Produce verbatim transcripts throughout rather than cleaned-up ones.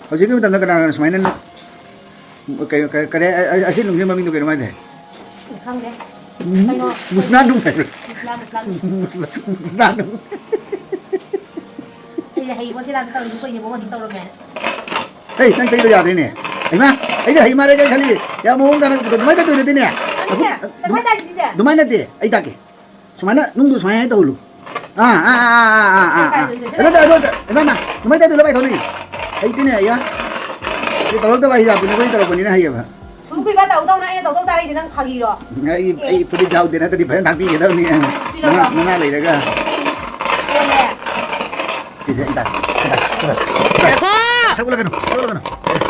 ꯍꯧꯖꯤꯛꯀꯤ ꯃꯇꯝꯗ ꯀꯅꯥ ꯀꯅꯥ ꯁꯨꯃꯥꯏꯅ ꯀꯩꯅꯣ, ꯀꯔꯤ, ꯀꯔꯤ, ꯑꯁꯤ ꯅꯨꯡꯁꯤꯠ ꯃꯃꯤꯡꯗꯣ ꯀꯩꯅꯣ ꯍꯥꯏꯗꯥꯏ? ꯈꯪꯗꯦ꯫ ꯀꯩꯅꯣ? ꯃꯨꯁꯅꯥ ꯅꯨꯡ ꯍꯥꯏꯕ꯭ꯔꯥ? ꯃꯨꯁꯅꯥ, ꯃꯨꯁꯅꯥ ꯅꯨꯡ꯫ ꯃꯨꯁꯅꯥ, ꯃꯨꯁꯅꯥ ꯅꯨꯡ꯫ ꯑꯩꯗꯤ ꯍꯩꯕꯣ ꯊꯤꯂꯥꯟ ꯇꯧꯔꯤꯁꯦ ꯀꯨꯏꯅ ꯃꯉꯣꯟꯗ ꯇꯧꯔꯝꯃꯦ꯫ ꯍꯩ, ꯅꯪ ꯇꯩꯕ ꯌꯥꯗ꯭ꯔꯦꯅꯦ꯫ ꯍꯩꯃꯥ, ꯑꯩꯗꯤ ꯍꯩ ꯃꯥꯜꯂꯦ ꯀꯩ ꯈꯜꯂꯤ꯫ ꯌꯥꯝ ꯃꯑꯣꯡ ꯇꯥꯅ ꯑꯗꯨꯃꯥꯏꯅ ꯇꯧꯗꯣꯏꯅꯦ꯫ ꯅꯪꯅꯦ, ꯑꯗꯨꯃꯥꯏꯅ ꯇꯥꯏꯁꯤꯗꯤ ꯁꯦ꯫ ꯑꯗꯨꯃꯥꯏꯅ ꯅꯠꯇꯦ, ꯑꯩ ꯇꯥꯛꯀꯦ꯫ ꯁꯨꯃꯥꯏꯅ ꯅꯨꯡꯗꯨ ꯁꯨꯃꯥꯏꯅ ꯇꯧꯍꯜꯂꯨ꯫ ꯑꯥ, ꯑꯥ, ꯑꯥ꯫ ꯀꯥꯏ ꯇꯧꯔꯤꯅꯣ? ꯑꯗꯣ, ꯑꯗꯣ, ꯑꯗꯣ, ꯏꯃꯥ, ꯏꯃꯥ, ꯁꯨꯃꯥꯏꯅ ꯇꯧꯗꯣꯏ ꯂꯣꯏ ꯇꯧꯅꯤ꯫ ꯍꯩꯇꯦꯅꯦ, ꯑꯩꯌꯥ꯫ ꯁꯤ ꯇꯧꯔꯛꯇꯕ ꯍꯤꯗꯥꯛꯄꯨꯅꯤ, ꯑꯩꯈꯣꯏ ꯇꯧꯔꯛꯄꯅꯤꯅ ꯍꯩꯌꯦꯕ꯫ ꯁꯨ ꯀꯨꯏꯕ ꯇꯧꯗꯧꯅ ꯑꯩꯅ ꯇꯧꯗꯧ ꯇꯥꯔꯛꯏꯁꯦ ꯅꯪ ꯐꯥꯒꯤꯔꯣ? ꯑꯩ, ꯑꯦ꯫ ꯑꯩ ꯐꯨꯔꯤꯠ ꯌꯥꯎꯗꯦ, ꯅꯠꯇ꯭ꯔꯗꯤ ꯐꯖꯅ ꯇꯥꯛꯄꯤꯒꯗꯕꯅꯤ꯫ ꯄꯤꯔꯛꯑꯣ꯫ ꯅꯅꯥ, ꯅꯅꯥ ꯂꯩꯔꯒ꯫ ꯀꯣꯜꯂꯦ꯫ ꯁꯤꯁꯦ ꯑꯩ ꯇꯥꯛꯀꯦ, ꯑꯩ ꯇꯥꯛꯀꯦ, ꯁꯤ ꯇꯥꯛꯀꯦ꯫ ꯉꯥꯏꯈꯣ! ꯁꯛ ꯎꯠꯂꯛꯀꯅꯨ, ꯁꯛ ꯎꯠꯂꯛꯀꯅꯨ꯫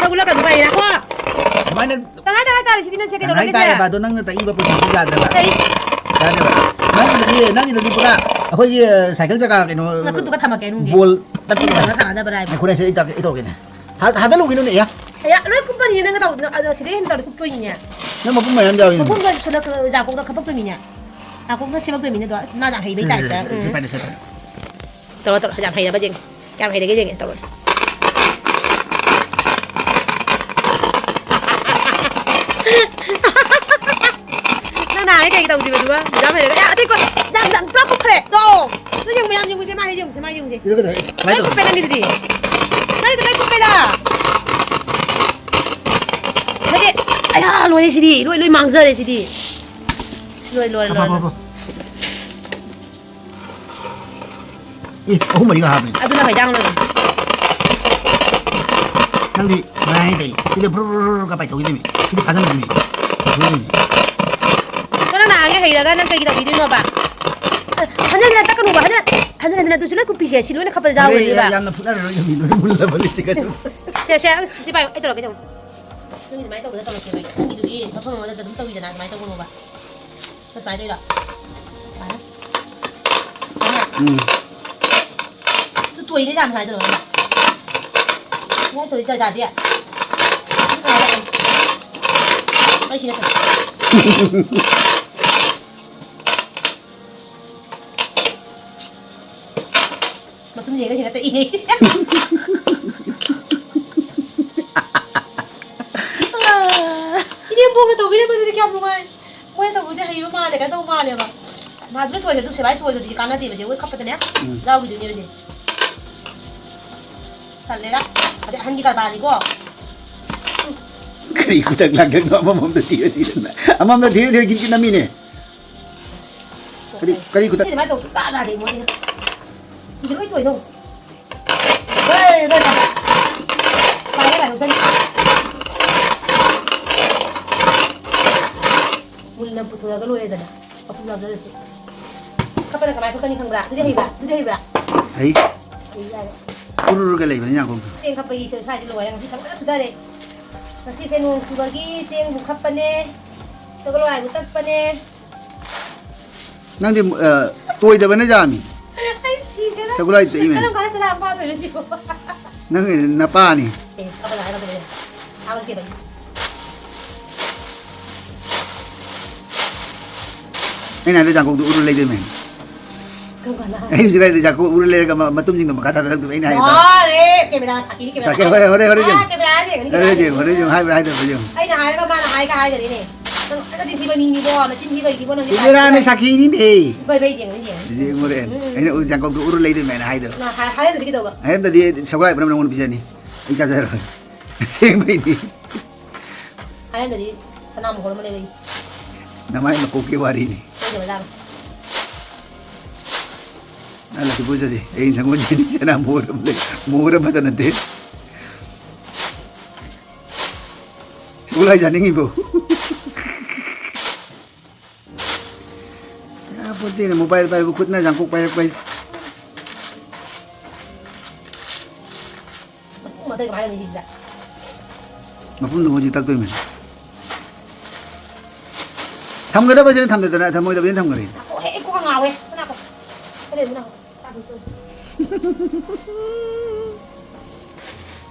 ꯁꯛ ꯎꯠꯂꯛꯀꯅꯨ ꯀꯥꯏ, ꯉꯥꯏꯈꯣ! ꯑꯗꯨꯃꯥꯏꯅ ꯇꯉꯥꯏ ꯇꯉꯥꯏ ꯇꯥꯔꯤꯁꯤꯗꯤ ꯅꯪꯁꯦ ꯀꯩꯗꯧꯔꯒꯦ ꯁꯦ? ꯇꯥꯏꯌꯦꯕ, ꯑꯗꯣ ꯅꯪꯅ ꯇꯛꯏꯕ ꯄꯣꯠꯇꯨꯗꯤ ꯌꯥꯗ꯭ꯔꯕ꯫ ꯑꯩ ꯌꯥꯗ꯭ꯔꯕ꯫ ꯅꯪꯒꯤꯗꯨꯗꯤ, ꯅꯪꯒꯤꯗꯨꯗꯤ ꯄꯨꯔꯥ ꯑꯩꯈꯣꯏꯒꯤ, ꯑ, ꯁꯥꯏꯀꯜ ꯆꯀꯥ ꯀꯩꯅꯣ, ꯅꯈꯨꯠꯇꯨꯒ ꯊꯝꯃꯛꯀꯦ ꯅꯨꯡꯒꯤ꯫ ꯕꯣꯜ ꯇꯛꯄꯗꯣ꯫ ꯃꯤ ꯇꯧꯔꯒ ꯊꯥꯅꯗꯕ꯭ꯔꯥ ꯍꯥꯏꯕ? ꯉꯥꯏꯈꯣꯅꯦ, ꯁꯦ ꯑꯩ ꯇꯧꯔꯛꯀꯦ, ꯑꯩ ꯇꯧꯔꯛꯀꯦꯅꯦ꯫ ꯍꯥ-, ꯍꯥꯠꯍꯜꯂꯨꯒꯤꯅꯣꯅꯦ, ꯑꯦ꯫ ꯑꯌꯥ, ꯂꯣꯏ ꯀꯨꯞꯄꯅꯤ ꯅꯪꯒ ꯇꯧ-, ꯑꯗꯣ ꯁꯤꯗꯩ ꯍꯦꯟꯅ ꯇꯧꯔꯗꯤ ꯀꯨꯞꯇꯣꯏꯅꯤꯅꯦ꯫ ꯅꯪ ꯃꯄꯨꯝ ꯃꯌꯥꯝ ꯌꯥꯎꯔꯤꯅꯦ꯫ ꯃꯄꯨꯝꯗꯣ ꯁꯨꯅ ꯌꯥꯡꯀꯣꯛꯅ ꯈꯞꯄꯛꯇꯣꯏꯅꯤꯅꯦ꯫ ꯌꯥꯡꯀꯣꯛꯅ ꯁꯦꯝꯃꯛꯇꯣꯏꯅꯤꯅꯦ ꯑꯗꯣ꯫ ꯑꯁ, ꯃꯥꯅ ꯍꯩꯕꯩ ꯁꯦ, ꯁꯦ, ꯇꯥꯏꯞꯇ꯫ ꯁꯦ, ꯁꯦ, ꯎꯝ꯫ ꯄꯥꯏꯔꯦ, ꯁꯦ ꯄꯥꯏꯔꯦ꯫ ꯇꯧꯔꯣ, ꯇꯧꯔꯣ꯫ ꯌꯥꯝ ꯍꯩꯔꯕ ꯌꯦꯡꯒꯦ꯫ ꯀꯌꯥꯝ ꯍꯩꯔꯒꯦ ꯌꯦꯡꯒꯦ꯫ ꯇꯧꯔꯣ꯫ ꯅꯪ ꯅꯍꯥꯟꯒꯩ ꯀꯩꯒꯤ ꯇꯧꯗ꯭ꯔꯤꯕ ꯑꯗꯨꯒ? ꯌꯥꯝ ꯍꯩꯔꯒ꯫ ꯑꯦ, ꯑꯇꯩ ꯀꯣ-, ꯌꯥꯝ, ꯌꯥꯝ ꯄꯨꯔꯥ ꯀꯨꯞꯈ꯭ꯔꯦ꯫ ꯇꯣ! ꯅꯣꯏ ꯌꯦꯡꯉꯨ, ꯃꯌꯥꯝ ꯌꯦꯡꯉꯨꯁꯦ꯫ ꯃꯥ ꯍꯦꯛ ꯌꯦꯡꯉꯨꯁꯦ, ꯃꯥ ꯌꯦꯡꯉꯨꯁꯦ꯫ ꯏꯗꯣ ꯀꯩꯗꯧꯔꯦ? ꯁꯨꯃꯥꯏꯅ ꯂꯣꯏ ꯇꯧꯔꯦ꯫ ꯀꯨꯞꯄꯦ ꯅꯪꯒꯤꯗꯨꯗꯤ꯫ ꯅꯪꯒꯤꯗꯨ ꯂꯣꯏ ꯀꯨꯞꯄꯦꯗ꯫ ꯅꯠꯇꯦ꯫ ꯑꯌꯥ, ꯂꯣꯏꯔꯦ ꯁꯤꯗꯤ꯫ ꯂꯣꯏ, ꯂꯣꯏ ꯃꯥꯡꯖꯔꯦ ꯁꯤꯗꯤ꯫ ꯁꯤ ꯂꯣꯏ, ꯂꯣꯏꯔꯦ, ꯍꯥꯞꯄꯣ, ꯂꯣꯏꯔꯦ꯫ ꯍꯥꯞꯄꯣ꯫ ꯑꯦ, ꯑꯍꯨꯝ ꯃꯔꯤꯒ ꯍꯥꯞꯄꯅꯤ꯫ ꯑꯗꯨꯅ ꯃꯩꯗꯥꯡ ꯑꯣꯏꯕꯅꯤ꯫ ꯅꯪꯗꯤ ꯉꯥꯏ ꯇꯧꯏ꯫ ꯁꯤꯗ ꯐꯨꯔꯨ ꯐꯨꯔꯨ ꯐꯨꯔꯨ ꯀ ꯄꯥꯏꯊꯣꯛꯈꯤꯗꯣꯏꯅꯤ꯫ ꯁꯤꯗꯤ ꯐꯥꯖꯟꯈꯤꯗꯣꯏꯅꯤ꯫ ꯐꯥꯖꯟꯈꯤꯗꯣꯏꯅꯤ꯫ ꯀꯔꯝ ꯅꯍꯥꯟꯒꯩ ꯍꯩꯔꯒ ꯅꯪ ꯀꯩꯒꯤ ꯇꯧꯕꯤꯗꯣꯏꯅꯣꯕ? ꯍꯟꯖꯟ ꯍꯟꯖꯟ ꯇꯛꯀꯅꯨꯕ, ꯍꯟꯖꯟ ꯍꯟꯖꯟ ꯍꯟꯖꯟ ꯑꯗꯨꯁꯨ ꯂꯣꯏ ꯀꯨꯞꯄꯤꯁꯦ, ꯁꯤ ꯂꯣꯏꯅ ꯈꯞꯄꯗ ꯌꯥꯎꯔꯣꯏꯕ꯫ ꯌꯥꯝꯅ ꯐꯨꯠꯅꯔꯔꯣꯏ, ꯌꯨꯝꯗꯤ ꯂꯣꯏ ꯃꯨꯜꯂꯕꯅꯤ ꯁꯤꯒ ꯑꯗꯨꯝ꯫ ꯁꯦ, ꯁꯦ, ꯁꯤ ꯄꯥꯏꯌꯨ, ꯑꯩ ꯇꯧꯔꯛꯀꯦ, ꯇꯧꯔꯛꯀꯦ꯫ ꯅꯪꯒꯤ ꯑꯗꯨꯃꯥꯏꯅ ꯇꯧꯕꯗ ꯇꯧꯔꯛꯀꯦꯕ ꯑꯩ꯫ ꯅꯪꯒꯤꯗꯨꯗꯤ ꯃꯐꯝ ꯑꯃꯗ ꯑꯗꯨꯝ ꯇꯧꯋꯤꯗꯅ, ꯑꯗꯨꯃꯥꯏꯅ ꯇꯧꯒꯅꯣꯕ꯫ ꯁꯨꯃꯥꯏꯅ ꯇꯧꯔꯤꯔꯣ? ꯁꯨꯃꯥꯏꯅ꯫ ꯁꯨꯃꯥꯏꯅ꯫ ꯎꯝ꯫ ꯇꯨ ꯇꯣꯏꯔꯦ ꯌꯥꯝ ꯁꯨꯃꯥꯏꯅ ꯇꯧꯔꯒ꯫ ꯁꯨꯃꯥꯏꯅ ꯇꯧꯔꯤ ꯖꯥꯠ ꯖꯥꯠꯗꯤ꯫ ꯑꯩ ꯁꯤ ꯅꯠꯇꯦ꯫ ꯃꯇꯨꯝ ꯌꯦꯡꯉ ꯁꯤ ꯅꯠꯇꯦ꯫ ꯃꯣꯏꯅ ꯇꯧꯕꯤꯔꯝꯕꯗꯨꯗꯤ ꯀꯌꯥꯝ ꯅꯨꯡꯉꯥꯏ꯫ ꯃꯣꯏꯅ ꯇꯧꯕꯗꯤ ꯍꯩꯕ ꯃꯥꯜꯂꯦ, ꯀꯩꯅꯣ ꯇꯧꯕ ꯃꯥꯜꯂꯦꯕ꯫ ꯃꯥꯗꯨꯅ ꯊꯣꯏꯈ꯭ꯔꯦ, ꯑꯗꯨ ꯁꯦꯕꯥꯏ ꯊꯣꯏꯈ꯭ꯔꯗꯤ ꯀꯥꯟꯅꯗꯦꯕꯁꯦ, ꯃꯣꯏ ꯈꯞꯄꯗꯅꯦ ꯎꯝ꯫ ꯌꯥꯎꯈꯤꯗꯣꯏꯅꯦꯕꯁꯦ꯫ ꯇꯜꯂꯦꯗ꯫ ꯑꯗꯩ ꯑꯍꯟꯒꯤ ꯀꯔꯕꯥꯔꯅꯤꯀꯣ꯫ ꯀꯔꯤ ꯈꯨꯇꯛ ꯂꯥꯛꯇꯛꯅꯣ? ꯑꯃꯃꯝꯗ ꯊꯤꯔ ꯊꯤꯔ ꯑꯃꯃꯝꯗ ꯊꯤꯔ ꯊꯤꯔ ꯒꯤꯠ ꯒꯤꯠ ꯅꯝꯃꯤꯅꯦ꯫ ꯀꯔꯤ, ꯀꯔꯤ ꯈꯨꯇꯛ? ꯁꯤ ꯑꯗꯨꯃꯥꯏꯅ ꯇꯧ ꯁꯨꯡꯇꯥ ꯇꯥꯗꯦ ꯃꯣꯏꯁꯤꯅ꯫ ꯁꯤꯁꯦ ꯂꯣꯏ ꯊꯣꯏꯗꯧ꯫ ꯍꯣꯏ, ꯂꯣꯏ ꯊꯣꯏ꯫ ꯄꯥꯏꯔꯦ, ꯄꯥꯏꯔꯦ, ꯆꯠꯂꯤ꯫ ꯃꯨꯟꯅ ꯄꯨꯊꯣꯔꯛꯑꯒ ꯂꯣꯏꯔꯦꯗꯅ꯫ ꯃꯄꯨꯝ ꯌꯥꯎꯖꯔꯁꯨ꯫ ꯈꯞꯄꯅ ꯀꯃꯥꯏꯅ ꯈꯞꯀꯅꯤ ꯈꯪꯕ꯭ꯔꯥ? ꯑꯗꯨꯗꯤ ꯍꯩꯕ꯭ꯔꯥ? ꯑꯗꯨꯗꯤ ꯍꯩꯕ꯭ꯔꯥ? ꯍꯩ꯫ ꯍꯩ ꯌꯥꯔꯦ꯫ ꯎꯔꯨꯔꯒ ꯂꯩꯕꯅꯤ ꯌꯥꯡꯀꯣꯛꯇꯣ꯫ ꯆꯦꯡ ꯈꯞꯄꯒꯤ ꯁ꯭ꯋꯥꯏꯗ ꯂꯣꯏꯔꯦ꯫ ꯉꯁꯤ ꯊꯕꯛ ꯐꯖꯅ ꯁꯨꯊꯔꯦ꯫ ꯉꯁꯤꯁꯦ ꯅꯣꯡ ꯆꯨꯕꯒꯤ ꯆꯦꯡꯕꯨ ꯈꯞꯄꯅꯦ, ꯁꯒꯣꯜ ꯍꯋꯥꯏꯕꯨ ꯇꯛꯄꯅꯦ꯫ ꯅꯪꯗꯤ, ꯑ, ꯇꯣꯏꯗꯕꯅ ꯌꯥꯝꯃꯤ꯫ ꯑꯩ ꯁꯤꯔꯦꯗ꯫ ꯁꯒꯣꯜ ꯍꯋꯥꯏ ꯇꯛꯏ ꯃꯌꯥꯝ꯫ ꯀꯔꯝ ꯀꯥꯟꯗ ꯆꯔꯥ ꯑꯃ ꯐꯥꯗꯣꯏꯅꯣ ꯁꯤꯕꯣ? ꯅꯪ ꯅꯄꯥꯅꯤ꯫ ꯑꯦ, ꯊꯥꯒꯠꯂꯣ ꯍꯥꯏꯔꯒ ꯂꯣꯏꯔꯦ꯫ ꯊꯥꯒꯠꯀꯦꯕ ꯑꯩ꯫ ꯑꯩꯅ ꯍꯥꯏꯗꯣ ꯌꯥꯡꯀꯣꯛꯇꯣ ꯎꯔꯨ ꯂꯩꯗꯣꯏꯃꯦ꯫ ꯀꯔꯝ ꯀꯥꯟꯗ ꯍꯥꯏ? ꯑꯩ ꯍꯧꯖꯤꯛ ꯍꯥꯏꯗꯣ ꯌꯥꯡꯀꯣꯛ ꯎꯔꯨ ꯂꯩꯔꯒ ꯃ-, ꯃꯇꯨꯝꯁꯤꯡꯗꯣ ꯃꯈꯥ ꯊꯥꯗꯔꯛꯇꯣꯏꯕ ꯑꯩꯅ ꯍꯥꯏꯗꯣ꯫ ꯌꯥꯔꯦ! ꯀꯦꯃꯦꯔꯥ ꯁꯥꯈꯤꯅꯤ, ꯀꯦꯃꯦꯔꯥ ꯁꯥꯈꯤ, ꯍꯥꯏ-, ꯍꯣꯔꯦꯟ, ꯍꯣꯔꯦꯟ, ꯍꯣꯔꯦꯟ ꯑꯥ, ꯌꯦꯡꯉꯨ꯫ ꯀꯦꯃꯦꯔꯥ ꯌꯦꯡꯉꯨꯅꯦ, ꯍꯣꯔꯦꯟ ꯀꯦꯃꯦꯔꯥ ꯌꯦꯡꯉꯨ, ꯍꯣꯔꯦꯟ ꯌꯦꯡꯉꯨ, ꯍꯥꯏꯕ꯭ꯔꯥ ꯍꯥꯏꯗꯕ꯭ꯔꯥ ꯌꯦꯡꯉꯨ꯫ ꯑꯩꯅ ꯍꯥꯏꯔꯒ ꯃꯥꯅ ꯍꯥꯏꯒ ꯍꯥꯏꯗꯅꯤꯅꯦ꯫ ꯅꯪ ꯅꯆꯤꯟ ꯊꯤꯕ ꯃꯤꯅꯤꯀꯣ, ꯅꯆꯤꯟ ꯊꯤꯕ ꯃꯤꯅꯤꯀꯣ, ꯅꯪ ꯀꯦꯃꯦꯔꯥꯅꯦ ꯁꯥꯈꯤꯅꯤꯅꯦ꯫ ꯕꯩ, ꯕꯩ, ꯌꯦꯡꯉꯨ, ꯌꯦꯡꯉꯨ꯫ ꯌꯦꯡꯉꯨ ꯍꯣꯔꯦꯟ꯫ ꯎꯝ꯫ ꯑꯩꯅ ꯎ-, ꯌꯥꯡꯀꯣꯛꯇꯣ ꯎꯔꯨ ꯂꯩꯗꯣꯏꯃꯦ ꯍꯥꯏꯅ ꯍꯥꯏꯗꯣ꯫ ꯅꯪ ꯍꯥꯏ-, ꯍꯥꯏꯔꯝꯗꯗꯤ ꯀꯩꯗꯧꯕ? ꯍꯥꯏꯔꯝꯗꯗꯤ ꯁꯒꯣꯜ ꯍꯋꯥꯏ ꯄꯨꯔꯥ ꯅꯉꯣꯟꯗ ꯄꯤꯖꯅꯤ꯫ ꯑꯩ ꯆꯥꯖꯔꯣꯏ꯫ ꯑꯁꯦꯡꯕꯩꯗꯤ꯫ ꯍꯥꯏꯔꯝꯗꯗꯤ ꯁꯅꯥ ꯃꯣꯍꯣꯔ ꯑꯃ ꯂꯩꯔꯣꯏ꯫ ꯅꯃꯥꯏ ꯃꯀꯣꯛꯀꯤ ꯋꯥꯔꯤꯅꯤ꯫ ꯂꯩꯔꯣꯏꯗꯕ꯫ ꯅꯪ ꯂꯐꯨ ꯆꯠꯁꯤ꯫ ꯑꯩ ꯁꯪꯒꯣꯏ ꯆꯠꯅꯤ꯫ ꯁꯅꯥ ꯃꯣꯍꯣꯔ ꯑꯃ ꯂꯩ-, ꯃꯣꯍꯣꯔ ꯑꯃꯇ ꯅꯠꯇꯦ꯫ ꯁꯒꯣꯜ ꯍꯋꯥꯏ ꯆꯥꯅꯤꯡꯉꯤꯕꯣ? ꯌꯥꯄꯣꯠꯇꯦꯅꯦ, mobile ꯄꯥꯏꯕ ꯈꯨꯠꯅ ꯌꯥꯡꯀꯣꯛ ꯄꯥꯏꯔꯛꯄ ꯍꯥꯏꯁꯦ꯫ ꯃꯄꯨꯝ ꯑꯇꯩ ꯀꯃꯥꯏꯅ ꯂꯩꯁꯤꯗ? ꯃꯄꯨꯝꯗꯨ ꯍꯧꯖꯤꯛ ꯇꯛꯇꯣꯏꯅꯦ꯫ ꯊꯝꯒꯗꯕꯁꯤꯅ ꯊꯝꯗꯗꯅ, ꯊꯝꯃꯣꯏꯗꯕꯁꯤꯅ ꯊꯝꯈ꯭ꯔꯦ꯫ ꯉꯥꯏꯈꯣ, ꯍꯦ, ꯑꯩ ꯀꯣꯛꯀ ꯉꯥꯎꯋꯦ꯫ ꯉꯥꯏꯈꯣ꯫ ꯀꯩꯗꯧꯔꯤꯅꯣ? ꯆꯥꯗꯣꯏ ꯇꯧꯔꯤ꯫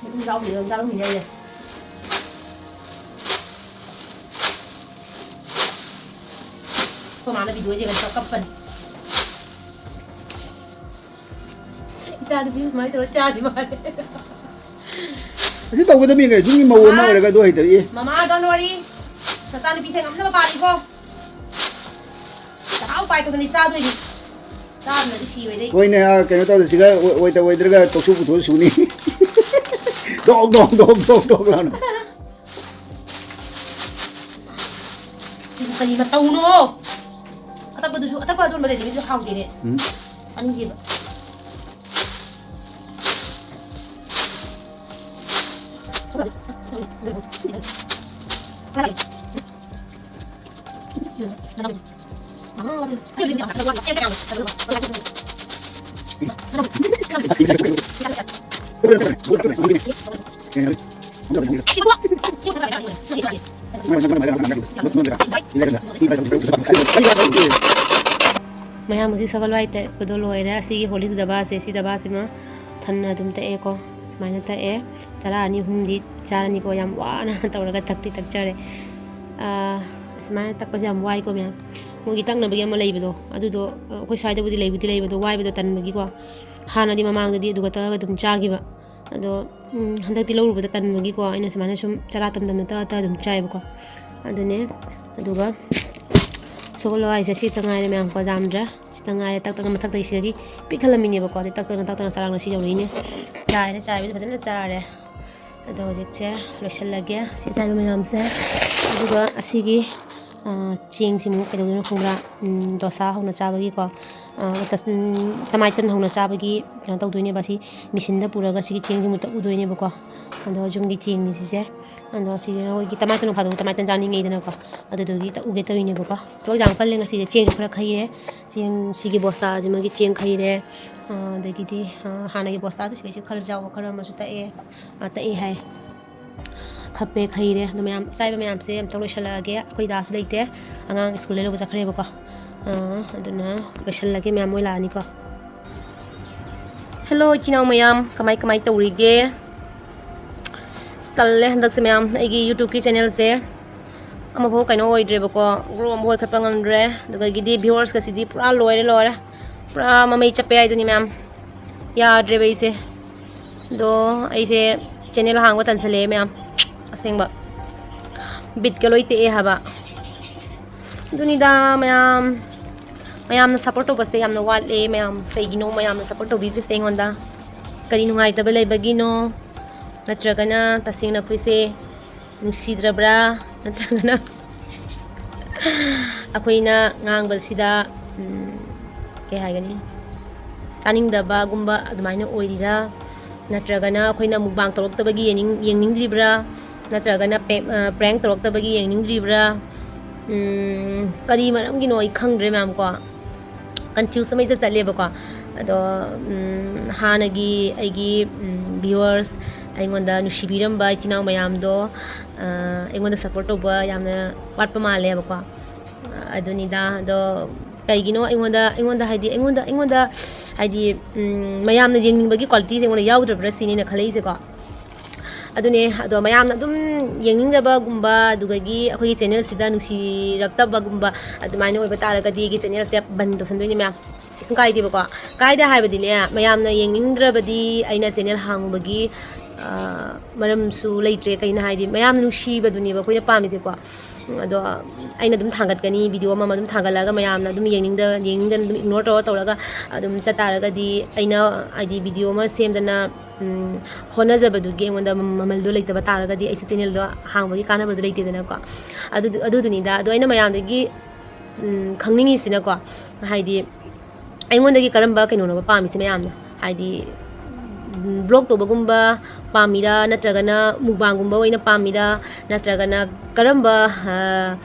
ꯃꯄꯨꯝ ꯆꯥꯎꯗ꯭ꯔꯤꯉꯩ ꯆꯥꯔꯝꯈꯤꯅꯤ ꯍꯥꯏꯁꯦ꯫ ꯑꯩꯈꯣꯏ ꯃꯥꯅ video ꯌꯦꯡꯉꯒ ꯀꯞꯄꯅꯤ꯫ ꯏꯆꯥꯅꯨꯄꯤ ꯁꯨꯃꯥꯏꯅ ꯇꯧꯔ ꯆꯥꯗꯣꯏ ꯃꯥꯜꯂꯦ꯫ ꯑꯁꯤ ꯇꯧꯒꯗꯕꯅꯤ ꯀꯩꯅꯣ, ꯌꯨꯝꯒꯤ ꯃꯧ ꯑꯃ ꯃꯃꯥ꯫ ꯑꯣꯏꯔꯒ ꯑꯗꯨ ꯍꯩꯇꯕ, ꯑꯦ꯫ Mama, don't worry. ꯅꯆꯥꯅꯨꯄꯤꯁꯦ ꯉꯝꯅꯕ ꯄꯥꯜꯂꯤꯀꯣ꯫ ꯆꯥꯛꯍꯥꯎ ꯄꯥꯏ ꯇꯧꯗꯅ ꯆꯥꯗꯣꯏꯅꯤ꯫ ꯆꯥꯗꯅꯗꯤ ꯁꯤꯔꯣꯏꯗꯩ꯫ ꯍꯣꯏꯅꯦ, ꯑꯥ, ꯀꯩꯅꯣ ꯇꯧꯗ ꯁꯤꯒ ꯑꯣꯏ-, ꯑꯣꯏꯗ ꯑꯣꯏꯗ꯭ꯔꯒ ꯇꯣꯛꯁꯨ ꯄꯨꯊꯣꯛꯑ ꯁꯨꯅꯤ꯫ ꯗꯣꯛ, ꯗꯣꯛ, ꯗꯣꯛ, ꯗꯣꯛ, ꯗꯣꯛ ꯂꯥꯎꯅ꯫ ꯁꯤꯕꯨ ꯀꯔꯤ ꯃꯇꯧꯅꯣ? ꯑꯇꯛꯄꯗꯨꯁꯨ, ꯑꯇꯛꯄ ꯑꯆꯣꯟꯕ ꯂꯩꯇꯦ, ꯃꯤꯁꯨ ꯍꯥꯎꯗꯦꯅꯦ꯫ ꯎꯝ꯫ ꯆꯥꯅꯤꯡꯗꯦꯕ꯫ ꯃꯌꯥꯝ ꯍꯧꯖꯤꯛ ꯁꯒꯣꯜ ꯍꯋꯥꯏ ꯇꯛꯄꯗꯣ ꯂꯣꯏꯔꯦ꯫ ꯑꯁꯤꯒꯤ ꯍꯣꯔꯂꯤꯛꯁ ꯗꯕꯥꯁꯦ, ꯁꯤ ꯗꯕꯥꯁꯤꯃ ꯊꯟꯅ ꯑꯗꯨꯝ ꯇꯛꯑꯦꯀꯣ꯫ ꯁꯨꯃꯥꯏꯅ ꯇꯛꯑꯦ꯫ ꯆꯔꯥ ꯑꯅꯤ ꯑꯍꯨꯝꯗꯤ ꯆꯥꯔꯅꯤꯀꯣ꯫ ꯌꯥꯝ ꯋꯥꯅ ꯇꯧꯔꯒ ꯇꯛꯇꯤ ꯇꯛꯆꯔꯦ꯫ ꯑꯥ, ꯁꯨꯃꯥꯏꯅ ꯇꯛꯄꯁꯦ ꯌꯥꯝ ꯋꯥꯏꯀꯣ ꯃꯌꯥꯝ꯫ ꯃꯣꯏꯒꯤ ꯇꯛꯅꯕꯒꯤ ꯑꯃ ꯂꯩꯕꯗꯣ, ꯑꯗꯨꯗꯣ, ꯑ, ꯑꯩꯈꯣꯏ ꯁ꯭ꯋꯥꯏꯗꯕꯨꯗꯤ ꯂꯩꯕꯨꯗꯤ ꯂꯩꯕ, ꯑꯗꯣ ꯋꯥꯏꯕꯗꯣ ꯇꯟꯕꯒꯤꯀꯣ꯫ ꯍꯥꯟꯅꯗꯤ ꯃꯃꯥꯡꯗꯗꯤ ꯑꯗꯨꯒ ꯇꯛꯑꯒ ꯑꯗꯨꯝ ꯆꯥꯈꯤꯕ꯫ ꯑꯗꯣ, ꯎꯝ, ꯍꯟꯗꯛꯇꯤ ꯂꯧꯔꯨꯕꯗ ꯇꯟꯕꯒꯤꯀꯣ, ꯑꯩꯅ ꯁꯨꯃꯥꯏꯅ ꯁꯨꯝ ꯆꯔꯥ ꯇꯝ ꯇꯝꯅ ꯇꯛꯑ ꯇꯛꯑ ꯑꯗꯨꯝ ꯆꯥꯏꯕꯀꯣ꯫ ꯑꯗꯨꯅꯦ꯫ ꯑꯗꯨꯒ ꯁꯒꯣꯜ ꯍꯋꯥꯏꯁꯦ ꯁꯤꯇ ꯉꯥꯏꯔꯦ ꯃꯌꯥꯝꯀꯣ, ꯌꯥꯝꯗ꯭ꯔꯦ꯫ ꯁꯤꯇ ꯉꯥꯏꯔꯦ꯫ ꯇꯛꯇꯅ ꯃꯊꯛꯇꯒꯤ ꯁꯤꯗꯒꯤ ꯄꯤꯛ ꯊꯜꯂꯝꯃꯤꯅꯦꯕꯀꯣ꯫ ꯑꯗꯩ ꯇꯛꯇꯅ ꯇꯛꯇꯅ ꯆꯔꯥꯡꯅ ꯁꯤ ꯌꯧꯔꯛꯏꯅꯦ꯫ ꯆꯥꯏꯔꯦ, ꯆꯥꯏꯕꯁꯦ ꯐꯖꯅ ꯆꯥꯔꯦ꯫ ꯑꯗꯣ ꯍꯧꯖꯤꯛꯁꯦ ꯂꯣꯏꯁꯤꯜꯂꯒꯦ ꯁꯤ ꯆꯥꯏꯕ ꯃꯌꯥꯝꯁꯦ꯫ ꯑꯗꯨꯒ ꯑꯁꯤꯒꯤ, ꯑ, ꯆꯦꯡꯁꯤꯃꯨꯛ ꯀꯩꯗꯧꯗꯣꯏꯅꯣ ꯈꯪꯕ꯭ꯔꯥ? ꯎꯝ, ꯗꯣꯁꯥ ꯍꯧꯅ ꯆꯥꯕꯒꯤꯀꯣ, ꯑ, ꯇꯁ-, ꯎꯝ, ꯇꯃꯥꯏꯇꯟ ꯍꯧꯅ ꯆꯥꯕꯒꯤ ꯀꯩꯅꯣ ꯇꯧꯗꯣꯏꯅꯦꯕ꯫ ꯁꯤ ꯃꯦꯆꯤꯟꯗ ꯄꯨꯔꯒ ꯁꯤꯒꯤ ꯆꯦꯡꯁꯤꯃꯨꯛ ꯇꯛꯎꯗꯣꯏꯅꯦꯕꯀꯣ꯫ ꯑꯗꯣ ꯌꯨꯝꯒꯤ ꯆꯦꯡꯅꯤ ꯁꯤꯁꯦ꯫ ꯑꯗꯣ ꯁꯤꯒꯤ ꯑꯩꯈꯣꯏꯒꯤ ꯇꯃꯥꯏꯇꯟ ꯅꯣꯡ ꯐꯥꯗꯣꯛ ꯇꯃꯥꯏꯇꯟ ꯆꯥꯅꯤꯡꯉꯤꯗꯅꯀꯣ꯫ ꯑꯗꯨꯗꯨꯒꯤ ꯇꯛꯎꯒꯦ ꯇꯧꯔꯤꯅꯦꯕꯀꯣ꯫ ꯊꯕꯛ ꯌꯥꯝ ꯀꯜꯂꯦ ꯉꯁꯤꯁꯦ꯫ ꯆꯦꯡꯁꯨ ꯈꯔ ꯈꯩꯔꯦ꯫ ꯆꯦꯡ ꯁꯤꯒꯤ ꯕꯣꯁꯇꯥꯁꯤꯃꯒꯤ ꯆꯦꯡ ꯈꯩꯔꯦ꯫ ꯑ, ꯑꯗꯒꯤꯗꯤ, ꯑ, ꯍꯥꯟꯅꯒꯤ ꯕꯣꯁꯇꯥꯁꯨ ꯁꯤꯒꯩꯁꯤ ꯈꯔ ꯆꯥꯎꯕ ꯈꯔ ꯑꯃꯁꯨ ꯇꯛꯑꯦ꯫ ꯑ, ꯇꯛꯑꯦ ꯍꯥꯏ꯫ ꯈꯞꯄꯦ, ꯈꯩꯔꯦ꯫ ꯑꯗꯣ ꯃꯌꯥꯝ, ꯆꯥꯏꯕ ꯃꯌꯥꯝꯁꯦ ꯑꯝꯇ ꯂꯣꯏꯁꯤꯜꯂꯛꯑꯒꯦ꯫ ꯑꯩꯈꯣꯏ ꯗꯥꯁꯨ ꯂꯩꯇꯦ, ꯑꯉꯥꯡ ꯁ꯭ꯀꯨꯜꯗꯩ ꯂꯧꯕ ꯆꯠꯈ꯭ꯔꯦꯕꯀꯣ꯫ ꯑꯥ, ꯑꯗꯨꯅ ꯂꯣꯏꯁꯤꯜꯂꯒꯦ, ꯃꯌꯥꯝ ꯃꯣꯏ ꯂꯥꯛꯑꯅꯤꯀꯣ꯫ ꯍꯦꯜꯂꯣ, ꯏꯆꯤꯟ ꯏꯅꯥꯎ ꯃꯌꯥꯝ, ꯀꯃꯥꯏ, ꯀꯃꯥꯏ ꯇꯧꯔꯤꯒꯦ? ꯑꯁ, ꯇꯜꯂꯦ ꯍꯟꯗꯛꯁꯦ ꯃꯌꯥꯝ, ꯑꯩꯒꯤ YouTubeꯀꯤ channelꯁꯦ ꯑꯃꯐꯥꯎ ꯀꯩꯅꯣ ꯑꯣꯏꯗ꯭ꯔꯦꯕꯀꯣ, grow ꯑꯃꯐꯥꯎ ꯑꯣꯏꯈꯠꯄ ꯉꯝꯗ꯭ꯔꯦ꯫ ꯑꯗꯨꯗꯒꯤꯗꯤ viewersꯀꯁꯤꯗꯤ ꯄꯨꯔꯥ ꯂꯣꯏꯔꯦ, ꯂꯣꯏꯔꯦ꯫ ꯄꯨꯔꯥ ꯃꯃꯩ ꯆꯞꯄꯦ ꯍꯥꯏꯗꯨꯅꯤ ꯃꯌꯥꯝ꯫ ꯌꯥꯗ꯭ꯔꯦꯕ ꯑꯩꯁꯦ꯫ ꯑꯗꯣ ꯑꯩꯁꯦ channel ꯍꯥꯡꯕ ꯇꯟꯁꯜꯂꯛꯑꯦ ꯃꯌꯥꯝ, ꯑꯁꯦꯡꯕ꯫ ꯕꯤꯠꯀ ꯂꯣꯏ ꯇꯦꯛꯑꯦ ꯍꯥꯏꯕ꯫ ꯑꯗꯨꯅꯤꯗ ꯃꯌꯥꯝ, ꯃꯌꯥꯝꯅ ꯁꯞꯄꯣꯔꯠ ꯇꯧꯕꯁꯦ ꯌꯥꯝꯅ ꯋꯥꯠꯂꯦ꯫ ꯃꯌꯥꯝ ꯀꯩꯒꯤꯅꯣ ꯃꯌꯥꯝꯅ ꯁꯞꯄꯣꯔꯠ ꯇꯧꯕꯤꯗ꯭ꯔꯤꯁꯦ ꯑꯩꯉꯣꯟꯗ? ꯀꯔꯤ ꯅꯨꯡꯉꯥꯏꯇꯕ ꯂꯩꯕꯒꯤꯅꯣ? ꯅꯠꯇ꯭ꯔꯒꯅ ꯇꯁꯦꯡꯅ ꯑꯩꯈꯣꯏꯁꯦ ꯅꯨꯡꯁꯤꯗ꯭ꯔꯕ꯭ꯔꯥ? ꯅꯠꯇ꯭ꯔꯒꯅ ꯑꯩꯈꯣꯏꯅ ꯉꯥꯡꯕꯁꯤꯗ, ꯎꯝ, ꯀꯩ ꯍꯥꯏꯒꯅꯤ, ꯇꯥꯅꯤꯡꯗꯕꯒꯨꯝꯕ ꯑꯗꯨꯃꯥꯏꯅ ꯑꯣꯏꯔꯤꯔꯥ? ꯅꯠꯇ꯭ꯔꯒꯅ ꯑꯩꯈꯣꯏꯅ ꯃꯨꯛꯕꯥꯡ ꯇꯧꯔꯛꯇꯕꯒꯤ ꯌꯦꯡꯅꯤꯡ-, ꯌꯦꯡꯅꯤꯡꯗ꯭ꯔꯤꯕ꯭ꯔꯥ? ꯅꯠꯇ꯭ꯔꯒꯅ ꯄꯦ-, ꯑ, ꯄ꯭ꯔꯦꯡ ꯇꯧꯔꯛꯇꯕꯒꯤ ꯌꯦꯡꯅꯤꯡꯗ꯭ꯔꯤꯕ꯭ꯔꯥ? ꯎꯝ, ꯀꯔꯤ ꯃꯔꯝꯒꯤꯅꯣ ꯑꯩ ꯈꯪꯗ꯭ꯔꯦ, ꯃꯌꯥꯝ ꯀꯣ꯫ ꯀꯟꯐ꯭ꯌꯨꯁ ꯑꯃ ꯏꯆꯠ ꯆꯠꯂꯦꯕꯀꯣ꯫ ꯑꯗꯣ, ꯎꯝ, ꯍꯥꯟꯅꯒꯤ ꯑꯩꯒꯤ, ꯎꯝ, ꯚ꯭ꯌꯨꯋꯔꯁ, ꯑꯩꯉꯣꯟꯗ ꯅꯨꯡꯁꯤꯕꯤꯔꯝꯕ ꯏꯆꯤꯟ ꯏꯅꯥꯎ ꯃꯌꯥꯝꯗꯣ, ꯑ, ꯑꯩꯉꯣꯟꯗ ꯁꯞꯄꯣꯔꯠ ꯇꯧꯕ ꯌꯥꯝꯅ ꯋꯥꯠꯄ ꯃꯥꯜꯂꯦꯕꯀꯣ꯫ ꯑꯗꯨꯅꯤꯗ꯫ ꯑꯗꯣ ꯀꯩꯒꯤꯅꯣ ꯑꯩꯉꯣꯟꯗ, ꯑꯩꯉꯣꯟꯗ ꯍꯥꯏꯗꯤ, ꯑꯩꯉꯣꯟꯗ, ꯑꯩꯉꯣꯟꯗ ꯍꯥꯏꯗꯤ, ꯎꯝ, ꯃꯌꯥꯝꯅ ꯌꯦꯡꯅꯤꯡꯕꯒꯤ ꯀ꯭ꯋꯥꯂꯤꯇꯤꯁꯦ ꯑꯩꯉꯣꯟꯗ ꯌꯥꯎꯗ꯭ꯔꯕ꯭ꯔꯥ ꯁꯤꯅꯤ ꯑꯩꯅ ꯈꯜꯂꯛꯏꯁꯦꯀꯣ꯫ ꯑꯗꯨꯅꯦ, ꯑꯗꯣ ꯃꯌꯥꯝꯅ ꯑꯗꯨꯝ ꯌꯦꯡꯅꯤꯡꯗꯕꯒꯨꯝꯕ, ꯑꯗꯨꯗꯒꯤ ꯑꯩꯈꯣꯏꯒꯤ ꯆꯦꯅꯦꯜꯁꯤꯗ ꯅꯨꯡꯁꯤꯔꯛꯇꯕꯒꯨꯝꯕ ꯑꯗꯨꯃꯥꯏꯅ ꯑꯣꯏꯕ ꯇꯥꯔꯒꯗꯤ ꯑꯩꯒꯤ ꯆꯦꯅꯦꯜꯁꯦ ꯕꯟ ꯇꯧꯁꯟꯗꯣꯏꯅꯦ ꯃꯌꯥꯝ꯫ ꯀꯩꯁꯨꯝ ꯀꯥꯏꯗꯦꯕꯀꯣ꯫ ꯀꯥꯏꯗꯦ ꯍꯥꯏꯕꯗꯤꯅꯦ, ꯃꯌꯥꯝꯅ ꯌꯦꯡꯅꯤꯡꯗ꯭ꯔꯕꯗꯤ ꯑꯩꯅ ꯆꯦꯅꯦꯜ ꯍꯥꯡꯉꯨꯕꯒꯤ, ꯑ, ꯃꯔꯝꯁꯨ ꯂꯩꯇ꯭ꯔꯦ꯫ ꯀꯩꯅꯣ ꯍꯥꯏꯗꯤ, ꯃꯌꯥꯝꯅ ꯅꯨꯡꯁꯤꯕꯗꯨꯅꯦꯕ ꯑꯩꯈꯣꯏꯅ ꯄꯥꯝꯃꯤꯁꯦꯀꯣ꯫ ꯑꯗꯣ ꯑꯩꯅ ꯑꯗꯨꯝ ꯊꯥꯡꯒꯠꯀꯅꯤ, ꯚꯤꯗꯤꯑꯣ ꯑꯃꯃꯝ ꯑꯗꯨꯝ ꯊꯥꯡꯒꯠꯂꯒ ꯃꯌꯥꯝꯅ ꯑꯗꯨꯝ ꯌꯦꯡꯅꯤꯡꯗ-, ꯌꯦꯡꯅꯤꯡꯗꯅ ꯑꯗꯨꯝ ꯏꯒꯅꯣꯔ ꯇꯧꯔ ꯇꯧꯔꯒ ꯑꯗꯨꯝ ꯆꯠ ꯇꯥꯔꯒꯗꯤ, ꯑꯩꯅ ꯍꯥꯏꯗꯤ ꯚꯤꯗꯤꯑꯣ ꯑꯃ ꯁꯦꯝꯗꯅ, ꯎꯝ, ꯍꯣꯠꯅꯖꯕꯗꯨꯒꯤ ꯑꯩꯉꯣꯟꯗ ꯃꯃꯜꯗꯣ ꯂꯩꯇꯕ ꯇꯥꯔꯒꯗꯤ ꯑꯩꯁꯨ ꯆꯦꯅꯦꯜꯗꯣ ꯍꯥꯡꯕꯒꯤ ꯀꯥꯟꯅꯕꯗꯣ ꯂꯩꯇꯦꯗꯅꯀꯣ꯫ ꯑꯗꯨꯗꯨ-, ꯑꯗꯨꯗꯨꯅꯤꯗ꯫ ꯑꯗꯣ ꯑꯩꯅ ꯃꯌꯥꯝꯗꯒꯤ, ꯎꯝ, ꯈꯪꯅꯤꯡꯉꯤꯁꯤꯅꯀꯣ, ꯍꯥꯏꯗꯤ ꯑꯩꯉꯣꯟꯗꯒꯤ ꯀꯔꯝꯕ ꯀꯩꯅꯣꯅꯣꯕ ꯄꯥꯝꯃꯤꯁꯦ ꯃꯌꯥꯝꯅ? ꯍꯥꯏꯗꯤ, ꯎꯝ, ꯕ꯭ꯂꯣꯛ ꯇꯧꯕꯒꯨꯝꯕ ꯄꯥꯝꯃꯤꯔꯥ, ꯅꯠꯇ꯭ꯔꯒꯅ ꯃꯨꯛꯕꯥꯡꯒꯨꯝꯕ ꯑꯣꯏꯅ ꯄꯥꯝꯃꯤꯔꯥ, ꯅꯠꯇ꯭ꯔꯒꯅ ꯀꯔꯝꯕ, ꯑ,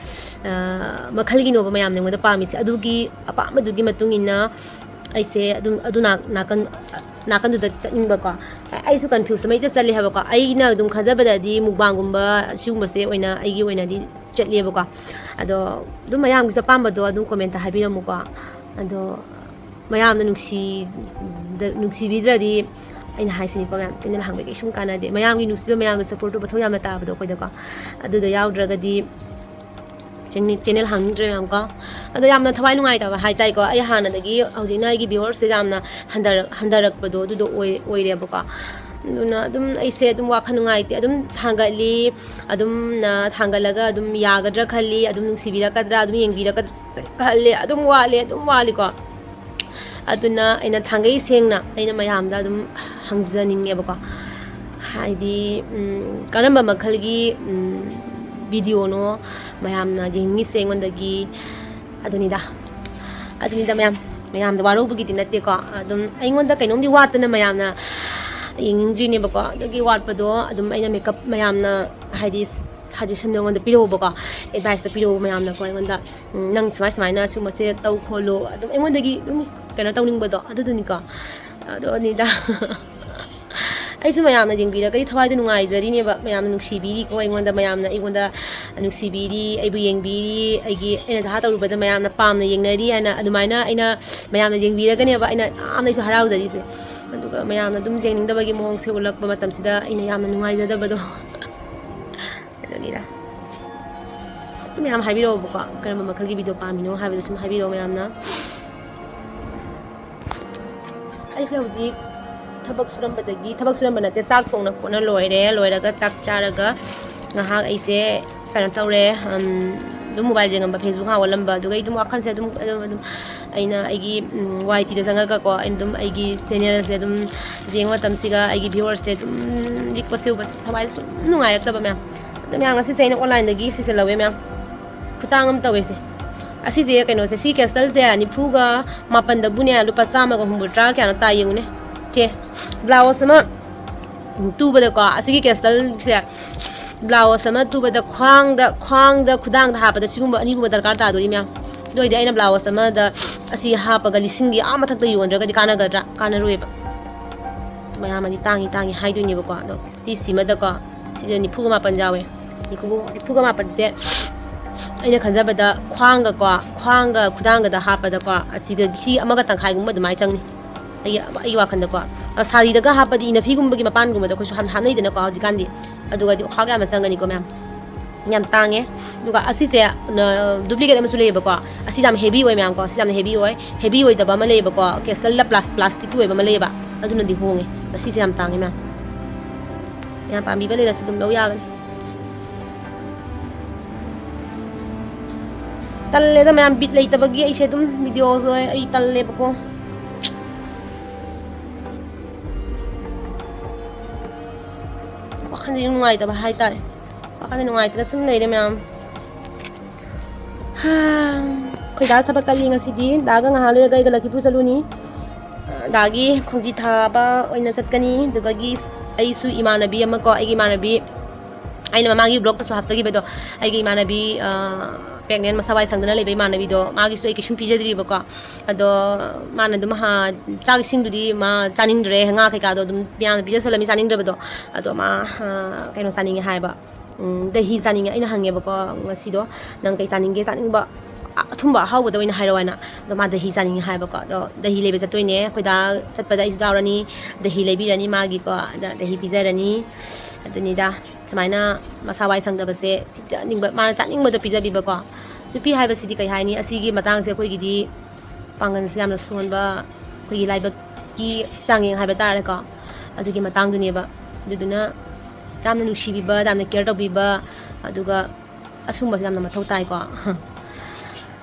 ꯑ, ꯃꯈꯜꯒꯤꯅꯣꯕ ꯃꯌꯥꯝꯅ ꯑꯩꯉꯣꯟꯗ ꯄꯥꯝꯃꯤꯁꯦ? ꯑꯗꯨꯒꯤ ꯑꯄꯥꯝꯕꯗꯨꯒꯤ ꯃꯇꯨꯡ ꯏꯟꯅ ꯑꯩꯁꯦ ꯑꯗꯨꯝ ꯑꯗꯨ ꯅꯥ-, ꯅꯥꯀꯟ, ꯅꯥꯀꯟꯗꯨꯗ ꯆꯠꯅꯤꯡꯕꯀꯣ꯫ ꯑꯩꯁꯨ ꯀꯟꯐ꯭ꯌꯨꯁ ꯑꯃ ꯏꯆꯠ ꯆꯠꯂꯦ ꯍꯥꯏꯕꯀꯣ꯫ ꯑꯩꯅ ꯑꯗꯨꯝ ꯈꯟꯖꯕꯗꯗꯤ ꯃꯨꯛꯕꯥꯡꯒꯨꯝꯕ ꯁꯤꯒꯨꯝꯕꯁꯦ ꯑꯣꯏꯅ ꯑꯩꯒꯤ ꯑꯣꯏꯅꯗꯤ ꯆꯠꯂꯦꯕꯀꯣ꯫ ꯑꯗꯣ ꯑꯗꯨꯝ ꯃꯌꯥꯝꯒꯤꯁꯨ ꯑꯄꯥꯝꯕꯗꯣ ꯑꯗꯨꯝ ꯀꯣꯃꯦꯟꯇ ꯍꯥꯏꯕꯤꯔꯝꯃꯨꯀꯣ꯫ ꯑꯗꯣ ꯃꯌꯥꯝꯅ ꯅꯨꯡꯁꯤ-, ꯅꯨꯡꯁꯤꯕꯤꯗ꯭ꯔꯗꯤ ꯑꯩꯅ ꯍꯥꯏꯁꯤꯅꯤꯀꯣ ꯃꯌꯥꯝ, ꯆꯦꯅꯦꯜ ꯍꯥꯡꯕ ꯀꯩꯁꯨꯝ ꯀꯥꯟꯅꯗꯦ꯫ ꯃꯌꯥꯝꯒꯤ ꯅꯨꯡꯁꯤꯕ, ꯃꯌꯥꯝꯒꯤ ꯁꯞꯄꯣꯔꯠꯇꯣ ꯃꯊꯧ ꯌꯥꯝꯅ ꯇꯥꯕꯗꯣ ꯑꯩꯈꯣꯏꯗꯀꯣ꯫ ꯑꯗꯨꯗꯣ ꯌꯥꯎꯗ꯭ꯔꯒꯗꯤ ꯆꯦꯅꯦ-, ꯆꯦꯅꯦꯜ ꯍꯥꯡꯅꯤꯡꯗ꯭ꯔꯦ ꯃꯌꯥꯝꯀꯣ꯫ ꯑꯗꯣ ꯌꯥꯝꯅ ꯊꯋꯥꯏ ꯅꯨꯡꯉꯥꯏꯇꯕ ꯍꯥꯏꯇꯥꯔꯦꯀꯣ꯫ ꯑꯩ ꯍꯥꯟꯅꯗꯒꯤ ꯍꯧꯖꯤꯛꯅ ꯑꯩꯒꯤ ꯚ꯭ꯌꯨꯋꯔꯁꯁꯦ ꯌꯥꯝꯅ ꯍꯟꯊꯔꯛ-, ꯍꯟꯊꯔꯛꯄꯗꯣ ꯑꯗꯨꯗꯣ ꯑꯣꯏ-, ꯑꯣꯏꯔꯦꯕꯀꯣ꯫ ꯑꯗꯨꯅ ꯑꯗꯨꯝ ꯑꯩꯁꯦ ꯑꯗꯨꯝ ꯋꯥꯈꯜ ꯅꯨꯡꯉꯥꯏꯇꯦ, ꯑꯗꯨꯝ ꯊꯥꯡꯒꯠꯂꯤ, ꯑꯗꯨꯝꯅ ꯊꯥꯡꯒꯠꯂꯒ ꯑꯗꯨꯝ ꯌꯥꯒꯗ꯭ꯔꯥ ꯈꯜꯂꯤ, ꯑꯗꯨꯝ ꯅꯨꯡꯁꯤꯕꯤꯔꯛꯀꯗ꯭ꯔꯥ, ꯑꯗꯨꯝ ꯌꯦꯡꯕꯤꯔꯛꯀꯗ꯭ꯔꯥ ꯈꯜꯂꯤ, ꯑꯗꯨꯝ ꯋꯥꯠꯂꯤ, ꯑꯗꯨꯝ ꯋꯥꯠꯂꯤꯀꯣ꯫ ꯑꯗꯨꯅ ꯑꯩꯅ ꯊꯥꯡꯒꯩ ꯁꯦꯡꯅ ꯑꯩꯅ ꯃꯌꯥꯝꯗ ꯑꯗꯨꯝ ꯍꯪꯖꯅꯤꯡꯉꯦꯕꯀꯣ, ꯍꯥꯏꯗꯤ ꯀꯔꯝꯕ ꯃꯈꯜꯒꯤ ꯚꯤꯗꯤꯑꯣꯅꯣ ꯃꯌꯥꯝꯅ ꯌꯦꯡꯅꯤꯡꯉꯤꯁꯦ ꯑꯩꯉꯣꯟꯗꯒꯤ? ꯑꯗꯨꯅꯤꯗ ꯑꯗꯨꯅꯤꯗ ꯃꯌꯥꯝ, ꯃꯌꯥꯝꯗ ꯋꯥꯔꯧꯕꯒꯤꯗꯤ ꯅꯠꯇꯦꯀꯣ꯫ ꯑꯗꯨꯝ ꯑꯩꯉꯣꯟꯗ ꯀꯩꯅꯣꯝꯗꯤ ꯋꯥꯠꯇꯅ ꯃꯌꯥꯝꯅ ꯌꯦꯡꯅꯤꯡꯗ꯭ꯔꯤꯅꯦꯕꯀꯣ꯫ ꯑꯗꯨꯒꯤ ꯋꯥꯠꯄꯗꯣ ꯑꯗꯨꯝ ꯑꯩꯅ ꯃꯦꯀꯞ ꯃꯌꯥꯝꯅ, ꯍꯥꯏꯗꯤ, ꯁꯖꯦꯁꯟꯗꯣ ꯑꯩꯉꯣꯟꯗ ꯄꯤꯔꯛꯑꯣꯕꯀꯣ, ꯑꯦꯗꯚꯥꯏꯁꯇꯣ ꯄꯤꯔꯛꯑꯣꯕ ꯃꯌꯥꯝꯅꯀꯣ ꯑꯩꯉꯣꯟꯗ, "ꯎꯝ, ꯅꯪ ꯁꯨꯃꯥꯏ ꯁꯨꯃꯥꯏꯅ ꯁꯤꯒꯨꯝꯕꯁꯦ ꯇꯧ ꯈꯣꯠꯂꯨ", ꯑꯗꯨꯝ ꯑꯩꯉꯣꯟꯗꯒꯤ ꯑꯗꯨꯝ ꯀꯩꯅꯣ ꯇꯧꯅꯤꯡꯕꯗꯣ ꯑꯗꯨꯗꯨꯅꯤꯀꯣ꯫ ꯑꯗꯨꯅꯤꯗ꯫ ꯑꯩꯁꯨ ꯃꯌꯥꯝꯅ ꯌꯦꯡꯕꯤꯔꯒꯗꯤ ꯊꯋꯥꯏꯗꯣ ꯅꯨꯡꯉꯥꯏꯖꯔꯤꯅꯦꯕ꯫ ꯃꯌꯥꯝꯅ ꯅꯨꯡꯁꯤꯕꯤꯔꯤꯀꯣ ꯑꯩꯉꯣꯟꯗ, ꯃꯌꯥꯝꯅ ꯑꯩꯉꯣꯟꯗ ꯅꯨꯡꯁꯤꯕꯤꯔꯤ, ꯑꯩꯕꯨ ꯌꯦꯡꯕꯤꯔꯤ, ꯑꯩꯒꯤ, ꯑꯩꯅ ꯙꯥ ꯇꯧꯔꯨꯕꯗ ꯃꯌꯥꯝꯅ ꯄꯥꯝꯅ ꯌꯦꯡꯅꯔꯤ ꯍꯥꯏꯅ ꯑꯗꯨꯃꯥꯏꯅ ꯑꯩꯅ, ꯃꯌꯥꯝꯅ ꯌꯦꯡꯕꯤꯔꯒꯅꯦꯕ ꯑꯩꯅ ꯌꯥꯝꯅ ꯑꯩꯁꯨ ꯍꯔꯥꯎꯖꯔꯤꯁꯦ꯫ ꯑꯗꯨꯒ ꯃꯌꯥꯝꯅ ꯑꯗꯨꯝ ꯌꯦꯡꯅꯤꯡꯗꯕꯒꯤ ꯃꯑꯣꯡꯁꯦ ꯎꯠꯂꯛꯄ ꯃꯇꯝꯁꯤꯗ ꯑꯩꯅ ꯌꯥꯝꯅ ꯅꯨꯡꯉꯥꯏꯖꯗꯕꯗꯣ꯫ ꯑꯗꯨꯅꯤꯗ꯫ ꯃꯌꯥꯝ ꯍꯥꯏꯕꯤꯔꯛꯑꯣꯕꯀꯣ, ꯀꯔꯝꯕ ꯃꯈꯜꯒꯤ ꯚꯤꯗꯤꯑꯣ ꯄꯥꯝꯃꯤꯅꯣ ꯍꯥꯏꯕꯗꯨ ꯁꯨꯝ ꯍꯥꯏꯕꯤꯔꯛꯑꯣ ꯃꯌꯥꯝꯅ꯫ ꯑꯩꯁꯦ ꯍꯧꯖꯤꯛ ꯊꯕꯛ ꯁꯨꯔꯝꯕꯗꯒꯤ, ꯊꯕꯛ ꯁꯨꯔꯝꯕ ꯅꯠꯇꯦ, ꯆꯥꯛ ꯊꯣꯡꯅ ꯈꯣꯠꯅ ꯂꯣꯏꯔꯦ꯫ ꯂꯣꯏꯔꯒ ꯆꯥꯛ ꯆꯥꯔꯒ ꯉꯥꯏꯍꯥꯛ ꯑꯩꯁꯦ ꯀꯩꯅꯣ ꯇꯧꯔꯦ, ꯎꯝ, ꯑꯗꯨꯝ ꯃꯣꯕꯥꯏꯜ ꯌꯦꯡꯉꯝꯕ, ꯐꯦꯁꯕꯨꯛ ꯉꯥꯏꯍꯥꯛ ꯑꯣꯠꯂꯝꯕ, ꯑꯗꯨꯒ ꯑꯩ ꯑꯗꯨꯝ ꯋꯥꯈꯜꯁꯦ ꯑꯗꯨꯝ, ꯑꯗꯨꯝ, ꯑꯗꯨꯝ ꯑꯩꯅ ꯑꯩꯒꯤ, ꯎꯝ, ꯋꯥꯏ ꯇꯤꯗ ꯆꯪꯉꯒꯀꯣ, ꯑꯩꯅ ꯑꯗꯨꯝ ꯑꯩꯒꯤ ꯆꯦꯅꯦꯜꯁꯦ ꯑꯗꯨꯝ ꯌꯦꯡꯕ ꯃꯇꯝꯁꯤꯒ ꯑꯩꯒꯤ ꯚ꯭ꯌꯨꯋꯔꯁꯦ ꯑꯗꯨꯝ ꯂꯤꯛꯄꯁꯦ ꯎꯕꯁꯦ ꯊꯋꯥꯏꯁꯦ ꯁꯨꯝ ꯅꯨꯡꯉꯥꯏꯔꯛꯇꯕ ꯃꯌꯥꯝ꯫ ꯑꯗꯣ ꯃꯌꯥꯝ, ꯉꯁꯤꯁꯦ ꯑꯩꯅ ꯑꯣꯟꯂꯥꯏꯟꯗꯒꯤ ꯁꯤꯁꯦ ꯂꯧꯋꯦ ꯃꯌꯥꯝ꯫ ꯈꯨꯇꯥꯡ ꯑꯃ ꯇꯧꯋꯦꯁꯦ꯫ ꯑꯁꯤꯁꯦ ꯀꯩꯅꯣꯁꯦ, ꯁꯤ ꯀꯦꯁꯇꯜꯁꯦ ꯅꯤꯐꯨꯒ ꯃꯥꯄꯟꯗꯕꯨꯅꯦ ꯂꯨꯄꯥ ꯆꯥꯝꯃꯒ ꯍꯨꯝꯐꯨꯇꯔꯥ ꯀꯌꯥꯅꯣ ꯇꯥꯏ ꯌꯦꯡꯉꯨꯅꯦ꯫ ꯆꯦ, ꯕ꯭ꯂꯥꯎꯁ ꯑꯃ ꯇꯨꯕꯗꯀꯣ, ꯑꯁꯤꯒꯤ ꯀꯦꯁꯇꯜꯁꯦ, ꯕ꯭ꯂꯥꯎꯁ ꯑꯃ ꯇꯨꯕꯗ ꯈ꯭ꯋꯥꯡꯗ, ꯈ꯭ꯋꯥꯡꯗ, ꯈꯨꯗꯥꯡꯗ ꯍꯥꯞꯄꯗ ꯁꯤꯒꯨꯝꯕ ꯑꯅꯤꯒꯨꯝꯕ ꯗꯔꯀꯥꯔ ꯇꯥꯗꯣꯔꯤ ꯃꯌꯥꯝ꯫ ꯑꯗꯨ ꯑꯣꯏꯗꯤ ꯑꯩꯅ ꯕ꯭ꯂꯥꯎꯁ ꯑꯃꯗ ꯑꯁꯤ ꯍꯥꯞꯄꯒ ꯂꯤꯁꯤꯡꯒꯤ ꯑꯥ ꯃꯊꯛꯇ ꯌꯣꯟꯗ꯭ꯔꯒꯗꯤ ꯀꯥꯟꯅꯒꯗ꯭ꯔꯥ? ꯀꯥꯟꯅꯔꯣꯏꯕ꯫ ꯃꯌꯥꯝ ꯑꯗꯤ ꯇꯥꯡꯉꯤ ꯇꯥꯡꯉꯤ ꯍꯥꯏꯗꯣꯏꯅꯦꯕꯀꯣ꯫ ꯑꯗꯣ ꯁꯤꯁꯤꯃꯗꯀꯣ, ꯁꯤꯗ ꯅꯤꯐꯨꯒ ꯃꯥꯄꯟ ꯌꯥꯎꯋꯦ꯫ ꯅꯤꯐꯨ, ꯅꯤꯐꯨꯒ ꯃꯥꯄꯟꯁꯦ ꯑꯩꯅ ꯈꯟꯖꯕꯗ ꯈ꯭ꯋꯥꯡꯒꯀꯣ, ꯈ꯭ꯋꯥꯡꯒ ꯈꯨꯗꯥꯡꯒꯗ ꯍꯥꯞꯄꯗꯀꯣ, ꯑꯁꯤꯗ ꯁꯤ ꯑꯃꯒ ꯇꯪꯈꯥꯏꯒꯨꯝꯕ ꯑꯗꯨꯃꯥꯏꯅ ꯆꯪꯅꯤ꯫ ꯑꯩꯒꯤ, ꯑꯩꯒꯤ ꯋꯥꯈꯜꯗꯀꯣ꯫ ꯑ, ꯁꯥꯔꯤꯗꯒ ꯍꯥꯞꯄꯗꯤ ꯏꯅꯐꯤꯒꯨꯝꯕꯒꯤ ꯃꯄꯥꯟꯒꯨꯝꯕꯗ ꯑꯩꯈꯣꯏꯁꯨ ꯍꯥꯞ-, ꯍꯥꯞꯅꯩꯗꯅꯀꯣ ꯍꯧꯖꯤꯛꯀꯥꯟꯗꯤ꯫ ꯑꯗꯨꯒꯗꯤ ꯑꯣꯈꯥꯛ ꯌꯥꯝꯅ ꯆꯪꯒꯅꯤꯀꯣ ꯃꯌꯥꯝ꯫ ꯌꯥꯝ ꯇꯥꯡꯉꯦ꯫ ꯑꯗꯨꯒ ꯑꯁꯤꯁꯦ, ꯑ, ꯗꯨꯄ꯭ꯂꯤꯀꯦꯠ ꯑꯃꯁꯨ ꯂꯩꯌꯦꯕꯀꯣ꯫ ꯑꯁꯤꯁꯦ ꯌꯥꯝ ꯍꯦꯚꯤ ꯑꯣꯏ ꯃꯌꯥꯝꯀꯣ꯫ ꯑꯁꯤꯁꯦ ꯌꯥꯝꯅ ꯍꯦꯚꯤ ꯑꯣꯏ꯫ ꯍꯦꯚꯤ ꯑꯣꯏꯗꯕ ꯑꯃ ꯂꯩꯌꯦꯕꯀꯣ꯫ ꯀꯦꯁꯇꯜ ꯄ꯭ꯂꯥꯁ-, ꯄ꯭ꯂꯥꯁꯇꯤꯛꯀꯤ ꯑꯣꯏꯕ ꯑꯃ ꯂꯩꯌꯦꯕ꯫ ꯑꯗꯨꯅꯗꯤ ꯍꯣꯡꯉꯦ꯫ ꯑꯁꯤꯁꯦ ꯌꯥꯝ ꯇꯥꯡꯉꯦ ꯃꯌꯥꯝ꯫ ꯃꯌꯥꯝ ꯄꯥꯝꯕꯤꯕ ꯂꯩꯔꯁꯨ ꯑꯗꯨꯝ ꯂꯧ ꯌꯥꯒꯅꯤ꯫ ꯇꯜꯂꯦꯗ ꯃꯌꯥꯝ, ꯕꯤꯠ ꯂꯩꯇꯕꯒꯤ ꯑꯩꯁꯦ ꯑꯗꯨꯝ ꯚꯤꯗꯤꯑꯣꯁꯦ ꯑꯩ ꯇꯜꯂꯦꯕꯀꯣ꯫ ꯋꯥꯈꯜꯁꯦ ꯅꯨꯡꯉꯥꯏꯇꯕ ꯍꯥꯏꯇꯥꯔꯦ꯫ ꯋꯥꯈꯜꯁꯦ ꯅꯨꯡꯉꯥꯏꯇꯅ ꯁꯨꯝ ꯂꯩꯔꯦ ꯃꯌꯥꯝ꯫ ꯑꯩꯈꯣꯏ ꯗꯥ ꯊꯕꯛ ꯀꯜꯂꯤ ꯉꯁꯤꯗꯤ꯫ ꯗꯥꯒ ꯉꯥꯏꯍꯥꯛ ꯂꯩꯔꯒ ꯑꯩꯒ ꯂꯛꯈꯤꯄꯨꯔ ꯆꯠꯂꯨꯅꯤ꯫ ꯗꯥꯒꯤ ꯈꯣꯡꯖꯤ ꯊꯥꯕ ꯑꯣꯏꯅ ꯆꯠꯀꯅꯤ꯫ ꯑꯗꯨꯗꯒꯤ ꯑꯩꯁꯨ ꯏꯃꯥꯟꯅꯕꯤ ꯑꯃ ꯀꯣ, ꯑꯩꯒꯤ ꯏꯃꯥꯟꯅꯕꯤ, ꯑꯩꯅ ꯃꯃꯥꯡꯒꯤ ꯕ꯭ꯂꯣꯛꯇꯁꯨ ꯍꯥꯞꯆꯈꯤꯕꯗꯣ, ꯑꯩꯒꯤ ꯏꯃꯥꯟꯅꯕꯤ, ꯄ꯭ꯔꯦꯒꯅꯦꯟ ꯃꯁꯥ ꯋꯥꯏ ꯁꯪꯗꯅ ꯂꯩꯕ ꯏꯃꯥꯟꯅꯕꯤꯗꯣ, ꯃꯥꯒꯤꯁꯨ ꯑꯩ ꯀꯩꯁꯨꯝ ꯄꯤꯖꯗ꯭ꯔꯤꯕꯀꯣ꯫ ꯑꯗꯣ ꯃꯥꯅ ꯑꯗꯨꯝ ꯍꯥ-, ꯆꯥꯛ ꯏꯁꯤꯡꯗꯨꯗꯤ ꯃꯥ ꯆꯥꯅꯤꯡꯗ꯭ꯔꯦ, ꯉꯥ ꯀꯩꯀꯥꯗꯣ ꯑꯗꯨꯝ ꯃꯌꯥꯝꯅ ꯄꯤꯖꯁꯜꯂꯝꯃꯤ ꯆꯥꯅꯤꯡꯗ꯭ꯔꯕꯗꯣ꯫ ꯑꯗꯣ ꯃꯥ, ꯑ, ꯀꯩꯅꯣ ꯆꯥꯅꯤꯡꯉꯦ ꯍꯥꯏꯕ꯫ ꯎꯝ, ꯗꯍꯤ ꯆꯥꯅꯤꯡꯉꯦ꯫ ꯑꯩꯅ ꯍꯪꯉꯦꯕꯀꯣ ꯉꯁꯤꯗꯣ, "ꯅꯪ ꯀꯩ ꯆꯥꯅꯤꯡꯒꯦ? ꯆꯥꯅꯤꯡꯕ ꯑ-, ꯑꯊꯨꯝꯕ ꯑꯍꯥꯎꯕꯗ ꯑꯣꯏꯅ ꯍꯥꯏꯔꯛꯑꯣ" ꯍꯥꯏꯅ꯫ ꯑꯗꯣ ꯃꯥ ꯗꯍꯤ ꯆꯥꯅꯤꯡꯉꯦ ꯍꯥꯏꯕꯀꯣ꯫ ꯑꯗꯣ ꯗꯍꯤ ꯂꯩꯕ ꯆꯠꯇꯣꯏꯅꯦ꯫ ꯑꯩꯈꯣꯏ ꯗꯥ ꯆꯠꯄꯗ ꯑꯩꯁꯨ ꯌꯥꯎꯔꯅꯤ꯫ ꯗꯍꯤ ꯂꯩꯕꯤꯔꯅꯤ ꯃꯥꯒꯤꯀꯣ꯫ ꯑꯗ ꯗꯍꯤ ꯄꯤꯖꯔꯅꯤ꯫ ꯑꯗꯨꯅꯤꯗ꯫ ꯁꯨꯃꯥꯏꯅ ꯃꯁꯥ ꯋꯥꯏ ꯁꯪꯗꯕꯁꯦ ꯄꯤꯖꯅꯤꯡꯕ, ꯃꯥꯅ ꯆꯥꯅꯤꯡꯕꯗꯣ ꯄꯤꯖꯕꯤꯕꯀꯣ꯫ ꯅꯨꯄꯤ ꯍꯥꯏꯕꯁꯤꯗꯤ ꯀꯩ ꯍꯥꯏꯅꯤ, ꯑꯁꯤꯒꯤ ꯃꯇꯥꯡꯁꯦ ꯑꯩꯈꯣꯏꯒꯤꯗꯤ ꯄꯥꯡꯒꯜꯁꯦ ꯌꯥꯝꯅ ꯁꯣꯟꯕ, ꯑꯩꯈꯣꯏꯒꯤ ꯂꯥꯏꯕꯛꯀꯤ ꯆꯥꯡꯌꯦꯡ ꯍꯥꯏꯕ ꯇꯥꯔꯦꯀꯣ, ꯑꯗꯨꯒꯤ ꯃꯇꯥꯡꯗꯨꯅꯦꯕ꯫ ꯑꯗꯨꯗꯨꯅ ꯌꯥꯝꯅ ꯅꯨꯡꯁꯤꯕꯤꯕ, ꯌꯥꯝꯅ ꯀꯦꯌꯔ ꯇꯧꯕꯤꯕ, ꯑꯗꯨꯒ ꯑꯁꯨꯝꯕꯁꯦ ꯌꯥꯝꯅ ꯃꯊꯧ ꯇꯥꯏꯀꯣ꯫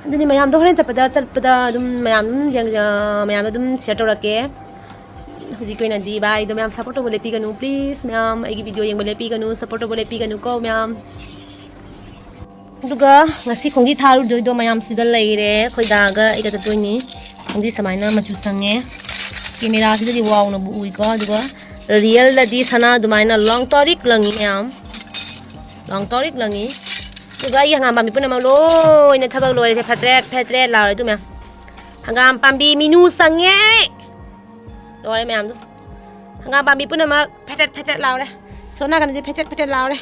ꯑꯗꯨꯅꯤ ꯃꯌꯥꯝꯗꯣ ꯍꯣꯔꯦꯟ ꯆꯠꯄꯗ, ꯆꯠꯄꯗ ꯑꯗꯨꯝ ꯃꯌꯥꯝ ꯑꯗꯨꯝ ꯌꯦꯡ-, ꯃꯌꯥꯝꯗ ꯑꯗꯨꯝ ꯁꯤꯌꯔ ꯇꯧꯔꯛꯀꯦ꯫ ꯍꯧꯖꯤꯛꯀꯤ ꯑꯣꯏꯅꯗꯤ ꯚꯥꯏ, ꯑꯗꯣ ꯃꯌꯥꯝ ꯁꯞꯄꯣꯔꯠ ꯇꯧꯕ ꯂꯦꯞꯄꯤꯒꯅꯨ, ꯄ꯭ꯂꯤꯁ ꯃꯌꯥꯝ, ꯑꯩꯒꯤ ꯚꯤꯗꯤꯑꯣ ꯌꯦꯡꯕ ꯂꯦꯞꯄꯤꯒꯅꯨ, ꯁꯞꯄꯣꯔꯠ ꯇꯧꯕ ꯂꯦꯞꯄꯤꯒꯅꯨ ꯀꯣ ꯃꯌꯥꯝ꯫ ꯑꯗꯨꯒ ꯉꯁꯤ ꯈꯣꯡꯖꯤ ꯊꯥꯔꯨꯗꯣꯏꯗꯣ ꯃꯌꯥꯝ ꯁꯤꯗ ꯂꯩꯔꯦ꯫ ꯑꯩꯈꯣꯏ ꯗꯥꯒ ꯑꯩꯒ ꯆꯠꯇꯣꯏꯅꯤ꯫ ꯈꯣꯡꯖꯤ ꯁꯨꯃꯥꯏꯅ ꯃꯆꯨ ꯁꯪꯉꯦ꯫ ꯀꯦꯃꯦꯔꯥꯁꯤꯗꯗꯤ ꯋꯥꯎꯅꯕꯨ ꯎꯏꯀꯣ, ꯑꯗꯨꯒ ꯔꯤꯌꯦꯜꯗꯗꯤ ꯁꯅꯥ ꯑꯗꯨꯃꯥꯏꯅ ꯂꯪ ꯇꯣꯔꯤꯛ ꯂꯪꯉꯤ ꯃꯌꯥꯝ, ꯂꯪ ꯇꯣꯔꯤꯛ ꯂꯪꯉꯤ꯫ ꯑꯗꯨꯒ ꯑꯩꯒꯤ ꯍꯪꯒꯥꯝ ꯄꯥꯝꯕꯤ ꯄꯨꯝꯅꯃꯛ ꯂꯣꯏꯅ ꯊꯕꯛ ꯂꯣꯏꯔꯦ, ꯐꯦꯇ꯭ꯔꯦꯠ ꯐꯦꯇ꯭ꯔꯦꯠ ꯂꯥꯎꯔꯦ꯫ ꯑꯗꯨ ꯃꯌꯥꯝ, ꯍꯪꯒꯥꯝ ꯄꯥꯝꯕꯤ ꯃꯤꯅꯨ ꯆꯪꯉꯦ꯫ ꯂꯣꯏꯔꯦ ꯃꯌꯥꯝꯗꯣ꯫ ꯍꯪꯒꯥꯝ ꯄꯥꯝꯕꯤ ꯄꯨꯝꯅꯃꯛ ꯐꯦꯇꯦꯠ ꯐꯦꯇꯦꯠ ꯂꯥꯎꯔꯦ꯫ ꯁꯣꯝ ꯅꯥꯀꯟꯗꯗꯤ ꯐꯦꯇꯦꯠ ꯐꯦꯇꯦꯠ ꯂꯥꯎꯔꯦ꯫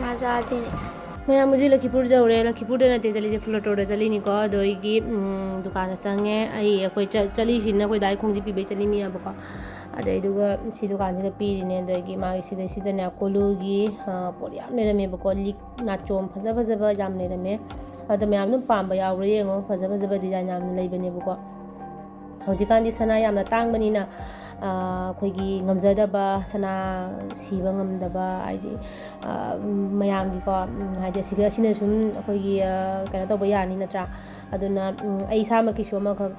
ꯃꯥ ꯆꯥꯗꯦꯅꯦ꯫ ꯃꯌꯥꯝ ꯍꯧꯖꯤꯛ ꯂꯈꯤꯄꯨꯔ ꯌꯧꯔꯦ꯫ ꯂꯈꯤꯄꯨꯔꯗ ꯅꯠꯇꯦ ꯆꯠꯂꯤꯁꯦ, ꯐ꯭ꯂꯣꯇꯣꯗ ꯆꯠꯂꯤꯅꯤꯀꯣ꯫ ꯑꯗꯣ ꯑꯩꯒꯤ, ꯎꯝ, ꯗꯨꯀꯥꯟꯗ ꯆꯪꯉꯦ꯫ ꯑꯩ, ꯑꯩꯈꯣꯏ ꯆꯠ-, ꯆꯠꯂꯤꯁꯤꯅ ꯑꯩꯈꯣꯏ ꯗꯥꯏ ꯈꯣꯡꯖꯤ ꯄꯤꯕꯩ ꯆꯠꯂꯤꯃꯤꯌꯦꯕꯀꯣ꯫ ꯑꯗꯩꯗꯨꯒ ꯁꯤ ꯗꯨꯀꯥꯟꯁꯤꯗ ꯄꯤꯔꯤꯅꯦ꯫ ꯑꯗꯒꯤ ꯃꯥꯒꯤ ꯁꯤꯗꯩꯁꯤꯗꯅꯦ ꯀꯣꯂꯨꯒꯤ, ꯑ, ꯄꯣꯠ ꯌꯥꯝ ꯂꯩꯔꯝꯃꯦꯕꯀꯣ꯫ ꯂꯤꯛ ꯅꯥꯆꯣꯝ ꯐꯖ ꯐꯖꯕ ꯌꯥꯝ ꯂꯩꯔꯝꯃꯦ꯫ ꯑꯗꯣ ꯃꯌꯥꯝ ꯑꯗꯨꯝ ꯄꯥꯝꯕ ꯌꯥꯎꯕ꯭ꯔꯥ ꯌꯦꯡꯉꯣ꯫ ꯐꯖ ꯐꯖꯕ ꯗꯤꯖꯥꯏꯟ ꯌꯥꯝꯅ ꯂꯩꯕꯅꯦꯕꯀꯣ꯫ ꯍꯧꯖꯤꯛꯀꯥꯟꯗꯤ ꯁꯅꯥ ꯌꯥꯝꯅ ꯇꯥꯡꯕꯅꯤꯅ, ꯑ, ꯑꯩꯈꯣꯏꯒꯤ ꯉꯝꯖꯗꯕ, ꯁꯅꯥ ꯁꯤꯕ ꯉꯝꯗꯕ, ꯍꯥꯏꯗꯤ, ꯑ, ꯃꯌꯥꯝꯒꯤꯀꯣ, ꯎꯝ, ꯍꯥꯏꯗꯤ ꯑꯁꯤꯒ, ꯑꯁꯤꯅ ꯁꯨꯝ ꯑꯩꯈꯣꯏꯒꯤ, ꯑ, ꯀꯩꯅꯣ ꯇꯧꯕ ꯌꯥꯅꯤ ꯅꯠꯇ꯭ꯔꯥ? ꯑꯗꯨꯅ, ꯎꯝ, ꯑꯩ ꯏꯁꯥꯃꯛꯀꯤꯁꯨ ꯑꯃꯈꯛ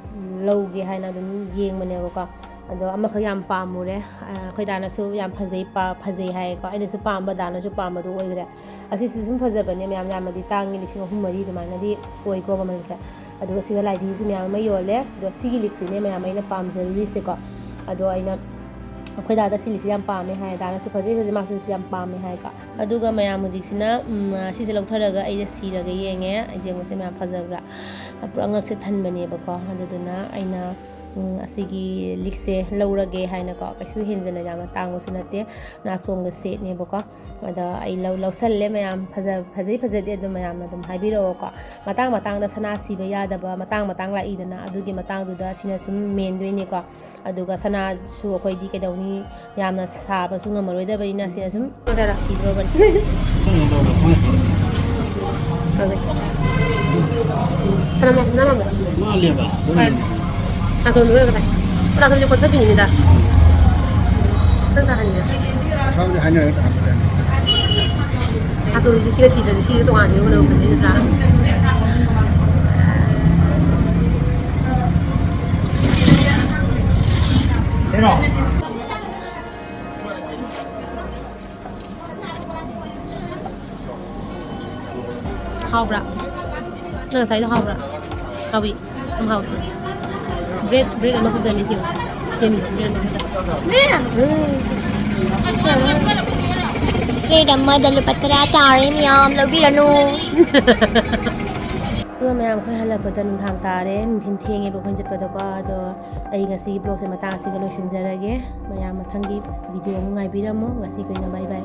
ꯂꯧꯒꯦ ꯍꯥꯏꯅ ꯑꯗꯨꯝ ꯌꯦꯡꯕꯅꯦꯕꯀꯣ꯫ ꯑꯗꯣ ꯑꯃꯈꯛ ꯌꯥꯝ ꯄꯥꯝꯃꯨꯔꯦ꯫ ꯑ, ꯑꯩꯈꯣꯏ ꯗꯥꯅꯁꯨ ꯌꯥꯝ ꯐꯖꯩ, ꯄꯥ-, ꯐꯖꯩ ꯍꯥꯏꯌꯦꯀꯣ꯫ ꯑꯩꯅꯁꯨ ꯄꯥꯝꯕ, ꯗꯥꯅꯁꯨ ꯄꯥꯝꯕꯗꯣ ꯑꯣꯏꯈ꯭ꯔꯦ꯫ ꯑꯁꯤꯁꯨ ꯁꯨꯝ ꯐꯖꯕꯅꯦ, ꯃꯌꯥꯝ ꯌꯥꯝꯅꯗꯤ ꯇꯥꯡꯉꯤ, ꯂꯤꯁꯤꯡ ꯑꯍꯨꯝ ꯃꯔꯤ ꯑꯗꯨꯃꯥꯏꯅꯗꯤ ꯑꯣꯏꯀꯣ ꯃꯃꯜꯁꯦ꯫ ꯑꯗꯨꯒ ꯁꯤꯒ ꯂꯥꯏꯙꯤꯁꯨ ꯃꯌꯥꯝ ꯑꯃ ꯌꯣꯜꯂꯦ꯫ ꯑꯗꯣ ꯁꯤꯒꯤ ꯂꯤꯛꯁꯤꯅꯦ ꯃꯌꯥꯝ ꯑꯩꯅ ꯄꯥꯝꯖꯔꯨꯔꯤꯁꯦꯀꯣ꯫ ꯑꯗꯣ ꯑꯩꯅ ꯑꯩꯈꯣꯏ ꯗꯥꯗ ꯁꯤ ꯂꯤꯛꯁꯤ ꯌꯥꯝ ꯄꯥꯝꯃꯦ ꯍꯥꯏ, ꯗꯥꯅꯁꯨ ꯐꯖꯩ ꯐꯖꯩ, ꯃꯥꯁꯨ ꯁꯤ ꯌꯥꯝ ꯄꯥꯝꯃꯦ ꯍꯥꯏꯀꯣ꯫ ꯑꯗꯨꯒ ꯃꯌꯥꯝ ꯍꯧꯖꯤꯛꯁꯤꯅ, ꯎꯝ, ꯁꯤꯁꯦ ꯂꯧꯊꯔꯒ ꯑꯩꯁꯦ ꯁꯤꯔꯒ ꯌꯦꯡꯉꯦ, ꯌꯦꯡꯕꯁꯦ ꯃꯌꯥꯝ ꯐꯖꯕ꯭ꯔꯥ, ꯄꯨꯔꯥ ꯉꯛꯁꯦ ꯊꯟꯕꯅꯦꯕꯀꯣ꯫ ꯑꯗꯨꯗꯨꯅ ꯑꯩꯅ, ꯎꯝ, ꯑꯁꯤꯒꯤ ꯂꯤꯛꯁꯦ ꯂꯧꯔꯒꯦ ꯍꯥꯏꯅꯀꯣ꯫ ꯀꯩꯁꯨ ꯍꯦꯟꯖꯟꯅ ꯌꯥꯝꯅ ꯇꯥꯡꯕꯁꯨ ꯅꯠꯇꯦ, ꯅꯥꯆꯣꯝꯒ ꯁꯦꯠꯅꯦꯕꯀꯣ꯫ ꯑꯗ ꯑꯩ ꯂꯧ-, ꯂꯧꯁꯜꯂꯦ ꯃꯌꯥꯝ꯫ ꯐꯖ-, ꯐꯖꯩ ꯐꯖꯗꯦ ꯑꯗꯨꯝ ꯃꯌꯥꯝꯅ ꯑꯗꯨꯝ ꯍꯥꯏꯕꯤꯔꯛꯑꯣꯀꯣ꯫ ꯃꯇꯥꯡ ꯃꯇꯥꯡꯗ ꯁꯅꯥ ꯁꯤꯕ ꯌꯥꯗꯕ ꯃꯇꯥꯡ ꯃꯇꯥꯡ ꯂꯥꯛꯏꯗꯅ, ꯑꯗꯨꯒꯤ ꯃꯇꯥꯡꯗꯨꯗ ꯁꯤꯅ ꯁꯨꯝ ꯃꯦꯟꯗꯣꯏꯅꯦꯀꯣ꯫ ꯑꯗꯨꯒ ꯁꯅꯥꯁꯨ ꯑꯩꯈꯣꯏꯗꯤ ꯀꯩꯗꯧꯅꯤ, ꯌꯥꯝꯅ ꯁꯥꯕꯁꯨ ꯉꯝꯃꯔꯣꯏꯗꯕꯅꯤꯅ ꯁꯤꯅ ꯁꯨꯝ ꯁꯤꯗ꯭ꯔꯣꯕꯅꯤ꯫ ꯁꯅꯥ ꯃꯌꯥꯝ ꯁꯅꯥ ꯃꯌꯥꯝ꯫ ꯃꯥꯜꯂꯦꯕ ꯑꯗꯨꯝ꯫ ꯍꯣꯏ꯫ ꯅꯥꯆꯣꯝꯗꯨꯒ ꯀꯗꯥꯏ? ꯅꯥꯆꯣꯝꯁꯦ ꯀꯣꯠꯊꯠꯄꯤꯅꯤꯗ꯫ ꯈꯤꯇꯪ ꯇꯥꯍꯟꯒꯦ꯫ ꯈꯔꯕꯨꯗꯤ ꯍꯥꯏꯅꯔꯒ ꯇꯥꯍꯟꯗꯣꯏꯅꯦ꯫ ꯅꯥꯆꯣꯝꯁꯤꯗꯤ ꯁꯤꯒ ꯁꯤꯗ꯭ꯔꯁꯨ ꯁꯤꯒ ꯇꯣꯉꯥꯟꯅ ꯌꯣꯟꯕꯅ ꯐꯖꯩ ꯅꯠꯇ꯭ꯔꯥ? ꯍꯥꯎꯕ꯭ꯔꯥ? ꯅꯪ ꯉꯁꯥꯏꯗꯣ ꯍꯥꯎꯕ꯭ꯔꯥ? ꯍꯥꯎꯏ꯫ ꯌꯥꯝ ꯍꯥꯎꯏ꯫ ꯕ꯭ꯔꯦꯗ, ꯕ꯭ꯔꯦꯗ ꯑꯃꯈꯛꯇꯅꯤ ꯁꯤ ꯁꯦꯝꯃꯤꯗꯣ, ꯕ꯭ꯔꯦꯗ ꯑꯃꯈꯛꯇ꯫ ꯕ꯭ꯔꯦꯗ ꯑꯃꯗ ꯂꯨꯄꯥ ꯇꯔꯥ ꯇꯥꯔꯦ ꯃꯌꯥꯝ, ꯂꯧꯕꯤꯔꯅꯨ꯫ ꯑꯗꯨꯒ ꯃꯌꯥꯝ, ꯑꯩꯈꯣꯏ ꯍꯜꯂꯛꯄꯗ ꯅꯨꯡꯗꯥꯡ ꯇꯥꯔꯦ, ꯅꯨꯡꯊꯤꯟ ꯊꯦꯡꯉꯦꯕ ꯑꯩꯈꯣꯏꯅ ꯆꯠꯄꯗꯀꯣ꯫ ꯑꯗꯣ ꯑꯩ ꯉꯁꯤꯒꯤ ꯕ꯭ꯂꯣꯒꯁꯦ ꯃꯇꯥꯡ ꯑꯁꯤꯒ ꯂꯣꯏꯁꯤꯟꯖꯔꯒꯦ꯫ ꯃꯌꯥꯝ ꯃꯊꯪꯒꯤ ꯚꯤꯗꯤꯑꯣ ꯑꯃꯨꯛ ꯉꯥꯏꯕꯤꯔꯝꯃꯣ꯫ ꯉꯁꯤꯒꯤ ꯑꯣꯏꯅ ꯕꯥꯏ ꯕꯥꯏ꯫